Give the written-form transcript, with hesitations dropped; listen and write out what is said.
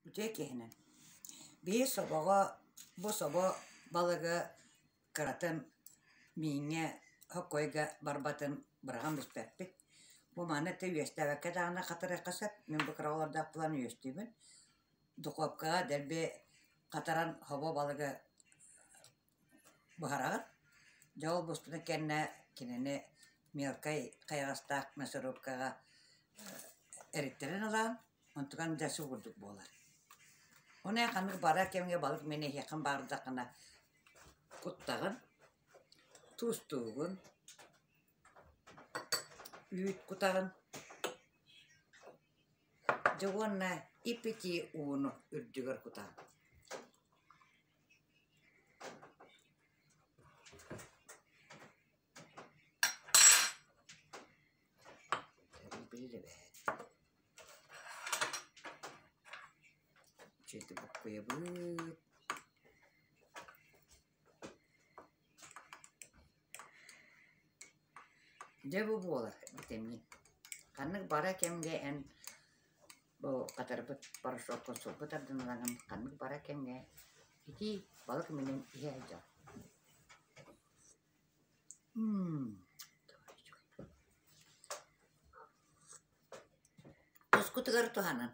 Үтүө киһинэн. Биһи собоҕо бу собо балыгы кыратын мииҥҥэ, хоккойга барбатын быраҕан бүппэппит. Бу маны ты үөстээбэккэ даҕаны хатарыахха сөп. Мин бу кыра оҕолордоох буолан үөстүүбүн. Духуопкаҕа дэлби хатаран собо балыгы буһараҕын. Дьэ ол буспутун кэннэ кинини мелкай хайаҕастаах мясорубкаҕа эриттэрэн ылаҕын, онтукаҥ дьэ субурдук буолар. Ону эн ханнык бара кэмҥэ балык миинэ иһиэххин баҕардаххына куттаҕын, туустуугун, үүт кутаҕын, дьэ уонна ип-итии ууну үрдүгэр кутаҕын. Үчүгэйдик буккуйабыт. Дьэ бу буолар витамин. Ханнык бара кэмҥэ эн бу хатарбыт порошокка сулбу тардыналаҥын ханнык бара кэмҥэ итии балык минин иһэ сылдьар. Тускутугар туһанан.